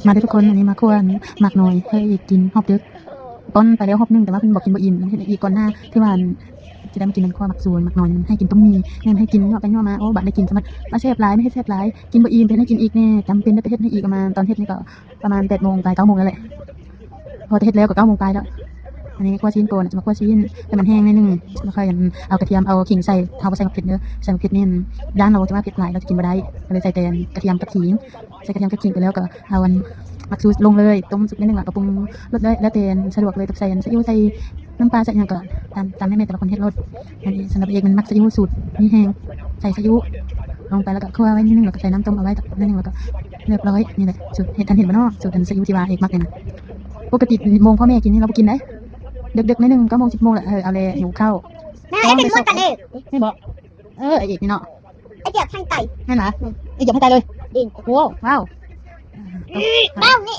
ມາເດີທຸກຄົນ ອັນນີ້ມາຄົວໝາກນ້ອຍໃຫ້ອີກກິນຮອບດຶກ. ປ້ອນໄປແລ້ວຮອບໜຶ່ງ ແຕ່ວ່າເພິ່ນບອກກິນບໍ່ອີ່ມ ເຮັດອີກກ່ອນໜ້າ ທີ່ວ່າຊິໄດ້ມາກິນ ອັນຄົວໝາກສູນ ໝາກນ້ອຍ ໃຫ້ກິນຕ້ອງມີ ແມ່ນໃຫ້ກິນ ຍົວໄປຍົວມາ ໂອ້ ບາດໄດ້ກິນສະມັດ ວ່າແຊບຫຼາຍ ແມ່ເຮັດແຊບຫຼາຍ ກິນບໍ່ອີ່ມ ເຮັດໃຫ້ກິນອີກແດ່. ຈຳເປັນໄດ້ໄປເຮັດໃຫ້ອີກ ປະມານຕອນເຮັດນີ້ກໍປະມານແປດໂມງປາຍ ເກົ້າໂມງແລ້ວແຫຼະ ພໍແຕ່ເຮັດແລ້ວກໍເກົ້າໂມງປາຍແລ້ວ. ອັນນີ້ຄົວຊີ້ນໂກນ ຈະມາຄົວຊີ້ນ ໃຫ້ມັນແຫ້ງໜ້ອຍໜຶ່ງ ແລ້ວຄ່ອຍ ອັນ ເອົາກະທຽມ ເອົາຂີງໃສ່. ເຮົາບໍ່ໃສ່ໝາກເຜັດເດີ ໃສ່ໝາກເຜັດນີ້ ຢ້ານລາວຊິວ່າເຜັດຫຼາຍ ລາວຈະກິນບໍ່ໄດ້ ກໍເລີຍໃສ່ແຕ່ກະທຽມກັບຂີງ. ໃສ່ກະທຽມກັບຂີງໄປແລ້ວກໍເອົາ ອັນ ໝາກຊູລົງເລີຍ ຕົ້ມສຸກໜ້ອຍໜຶ່ງ ແລ້ວກໍປຸງລົດເລີຍ ແລ້ວແຕ່ສະດວກເລີຍ ກັບໃສ່ ອັນ ຊີອິ້ວ ໃສ່ນ້ຳປາ ໃສ່ຫຍັງກໍຕາມ ຕາມແມ່ໆແຕ່ລະຄົນເຮັດໂລດ. ອັນນີ້ສຳລັບເອກ ມັນມັກຊີອິ້ວສູດມີແຮງ ໃສ່ຊີອິ້ວລົງໄປ ແລ້ວກໍຄົວໄວ້ໜ້ອຍໜຶ່ງ ແລ້ວກໍໃສ່ນ້ຳຕົ້ມເອົາໄວ້ໜ້ອຍໜຶ່ງ ແລ້ວກໍຮຽບຮ້ອຍ. ນີ້ແຫຼະສູດເຮັດ ອັນ ເຫັນບໍ່ເນາະ ສູດ ອັນ ຊີອິ້ວທີ່ວ່າເອກມັກນີ້ນະ. ປົກກະຕິໂມງພໍ່ແມ່ກິນນີ້ ລາວບໍ່ກິນໄດ໋ ເດິກໆໜ້ອຍໜຶ່ງ ເກົ້າໂມງ ສິບໂມງແລ້ວ ເອີ ເອົາແລ້ວຫິວເຂົ້າ. ແມ່ເປັນໝົດກັນເອກ ແມ່ນບໍ່? ເອີ ໄອ້ເອກນີ້ເນາະ ໄອ້ຈຽກທາງໃຕ້ ແມ່ນຫວາ? ອືມ ໄອ້ຈຽກທາງໃຕ້ເລີຍ ດີ ໂອ້ ວ້າວ. ເອົານີ້